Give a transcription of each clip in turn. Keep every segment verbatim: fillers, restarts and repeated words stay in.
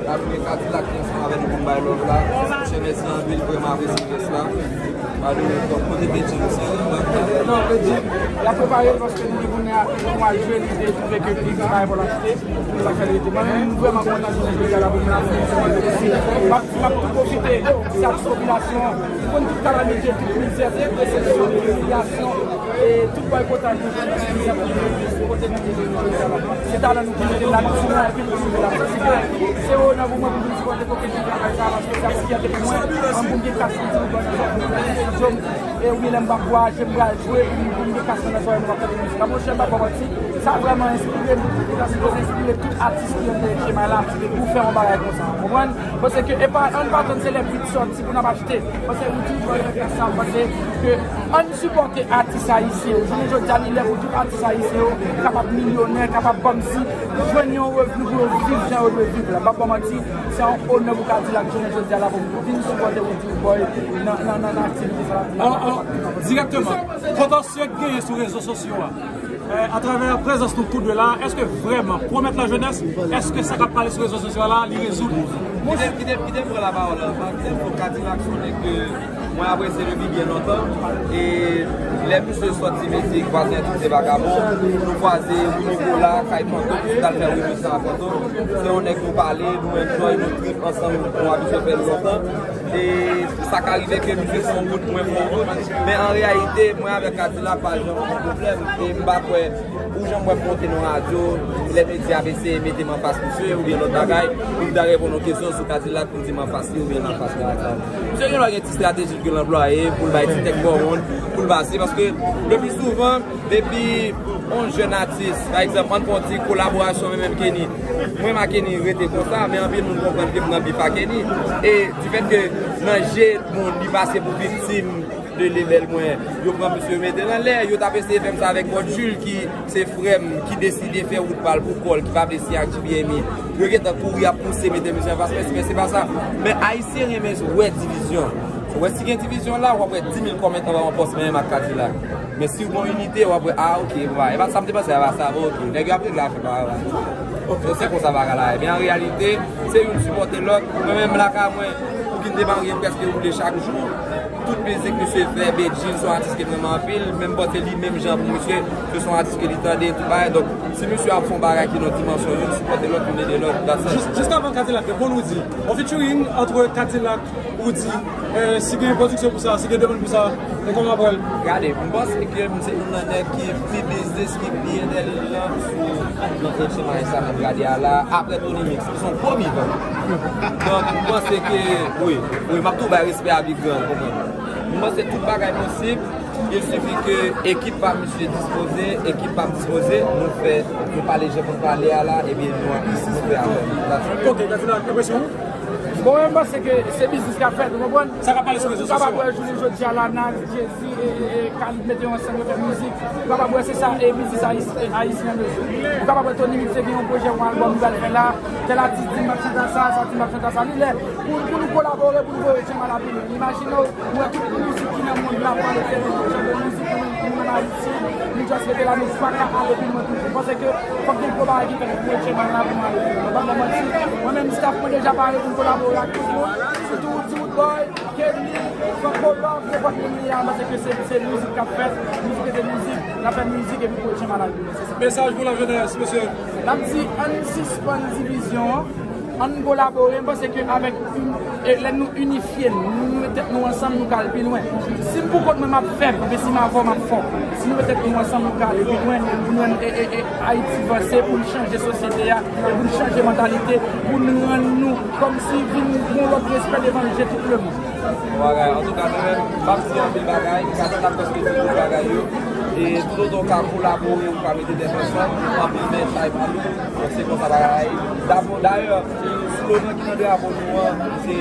Apre Kadilak ki ansanm avè nou pou n bay love la. Monchè, mèsi anpil, vrèman apresye jès la. Alo, donk, kote Bedjine, se... Non, Bedjine, l ap prepare l paske nou gen pou n al jwe, li te twouve ke li gen bagay pou l achte. Sa fè l rete. Mwen menm, m vrèman kontan jounen jodi a la pou mwen la. M ap, m ap tou pwofite, se ak popilasyon, pou konn tout kalamite, tout mizè, tout desepsyon, tout imilyasyon, e tout bòykotaj nou fè, tout mizè pou nou, pou kote nou te jodi a la. Se talan nou ki mete n la, nou sou mwen anpil pou sou la. Se, se onè pou mwen pou vin sipòte kokenn ti travay sa, paske se yon fyète pou mwen, mwen pou m gen kas pou m di nou bòy nan zòn, e wi, lè m pa ankouraje, m pral jwe pou m, pou m gen kas nan zòn, mwen ap fè mizik la. Monchè, m pa ba w manti, sa vrèman enspire m. Sa sipoze enspire tout atis ki antre Chema la pou fè yon bagay konsa. Ou konprann? Paske e pa, ann pa tann se lè bit sòti pou n ap achte. Paske ou di, bon, fè sa, paske ke ann sipòte atis ayisyen yo. Jounen jodi a, li lè pou tout atis ayisyen yo kapab milyonè, kapab kòmsi jwenn yon revni pou yo viv jan yo dwe viv la. M pa ba w manti, se yon onè pou Kadilak jounen jodi a la pou m vin sipòte Roody Roodboy nan, nan, nan, nan aktivite sa la. An, an, dirèkteman, pòtansye k genyen sou rezo sosyo a. Eh, atravè prezans nou tou de la, èske vrèman pwomèt lajenès, èske sa k ap pale sou rezo sosyo a la, li rezoud? Kite, kite, kite m pran lapawòl la, kite m pran Kadilak, se yon nèg ke mwen apresye depi byen lontan, e lè misye sòti mizik, kwaze entèl se vagabon, nou kwaze Wi Nicolas, kay Fantom, misye t al fè Wi Mechan a Fantom, se yon nèg nou pale, nou enjoy, nou trip ansanm, nou abitye fè l lontan. E sa ka rive ke misye se yon bout, mwen fè yon bout. Men an reyalite, mwen avèk Kadilak pa janm gen pwoblèm. E m pa kwè, ou janm wè m monte nan radyo, lè medya ap eseye mete m anfas misye, oubyen lòt bagay, pou m ta reponn yon kesyon sou Kadilak, pou m di m anfas li, oubyen l anfas Kadilak. Misye gen dwa gen ti estrateji ke l anplwaye, pou l bay ti tèk bò wonn, pou l pase, paske le pli souvan, depi yon jèn atis, pa egzanp, ann pran yon ti kolaborasyon, mwen menm Kenny. Mwen m a Kenny rete konsa, men anpil moun konprann ke m nan bif a Kenny. E difèt ke nan je moun, li pase pou viktim de lebèl mwen, yo pran misye yo mete l anlè, yo t ap eseye fè m sa avèk Bòt Jil ki se frè m, ki deside fè wout pa l pou kò l, ki pa vle siyen ak G B M E. Yo gentan kouri ap pouse mete misye anfas mwen, men se pa sa. Men Ayisyen renmen wè divizyon. Ou wè si gen divizyon la, w ap wè di mil kòmantè anba yon pòs menm ak Kadilak. Men si w gen yon inite, w ap wè, ah, ok, bon, e pa sa m te panse, e pa sa, bon, ok. Nèg yo ap regle afè pa yo la. Ok, se konsa bagay la ye. Men an reyalite, se youn sipòte lòt. Mwen menm lakay mwen, pou ki m te marye, m prèske woule chak jou. Tout mizik misye fè, Bedjine se yon atis ke m renmen anpil. Menm Bòt se li menm jan pou misye, se yon atis ke li tande, tout bagay. Donk, si misye ap fè yon bagay ki nan dimansyon youn, sipòte lòt, youn ede lòt. That's it. Jis, jis avan Kadilak, bon, nou di, on featuring entre Kadilak Ou di, eh, si gen pwodiksyon pou sa, si gen demann pou sa, e kòman pral? Gade, m panse ke m se youn nan nèg ki pi biznis, ki pi entèlijan sou nan enstriman sa n ap gade a la, apre Tony Mix, ki se yon gwo vivan. Donk, m panse ke, wi, wi, m ap tou bay respè a Big Grand, ou konprann. M panse tout bagay posib, il sifi ke ekip pa misye dispoze, ekip pa m dispoze, nou fè, nou pale jan pou n pale a la, ebyen nou, nou fè afè nou. That's it. Ok, Kadilak, enpresyon ou? Bon, mwen, m panse ke se biznis k ap fèt, ou konprann? Sa k ap pale sou rezo sosyo. Ou kapab wè jounen jodi a la, Nas, Jay-Z, e, e, e Khalid mete yo ansanm, yo fè mizik. Ou kapab wè se sa, e biznis ayis-, e ayisyen an bezwen. Ou kapab wè Tony Mix te gen yon pwojè, yon albòm li pral fè la. Tèl atis di m ap chante sa, sa di m ap chante sa. Li lè pou, pou nou kolabore, pou nou voye Chema la pi lwen. Imajine w, ou wè tout mizik ki nan mond la pale de tout jan de mizik, nou, nou menm Ayisyen, nou just rete la, nou pa ka ale pi lwen toujou. Paske fòk gen gwo bagay ki fèt pou voye Chema la pou nou ale pi lwen. Ban m manti, mwen menm staff mwen deja pare pou n kolabore ak tout moun, sitou Roody Roodboy, Kenny, Franco Love, nenpòt moun li a, paske se, se mizik k ap fèt, mizik rete mizik, n ap fè mizik epi voye Chema la pi lwen, se sa. Mesaj pou lajenès, mesye. N ap di, ann sispann divizyon an. Ann kolabore, m panse ke avèk, e, lè nou inifye n, nou, nou met tèt nou ansanm, nou ka al pi lwen. Si m pou kont mwen, m ap fèb, men si m avè w, m ap fò. Si nou met tèt nou ansanm, nou ka ale pi lwen, pou nou, e, e, e, Ayiti vanse, pou n chanje sosyete a, e pou n chanje mantalite, pou n rann nou kòmsi vin gon lòt respè devan je tout lemonn. Bon bagay. Antouka, nou menm, m ap di anpil bagay, Kadilak prèske di tout bagay yo. E toutotan w ka kolabore, ou ka mete tèt ansanm, anpil men chay pa lou, se konsa bagay la ye. Dayè, slogan ki nan drapo nou an, se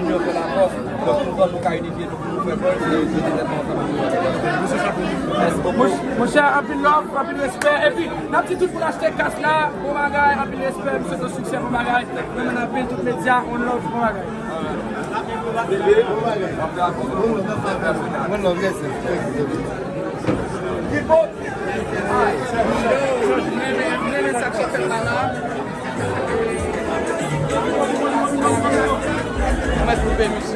L'union fait la force. Donk, toutotan nou ka inifye nou, pou nou fè fòs, se mete tèt nou ansanm pou nou fè fòs. Mesye Chapo. Mèsi bokou. Monchè, anpil love, anpil respè. Epi, n ap di tout moun achte kas la, bon bagay, anpil respè, m swete w siksè, bon bagay. Mwen menm anpil, tout medya, on love, bon bagay. Bebe, w ap fè afè w. One love, yes, yes. Thank you, thank you. Mwen koupe misye.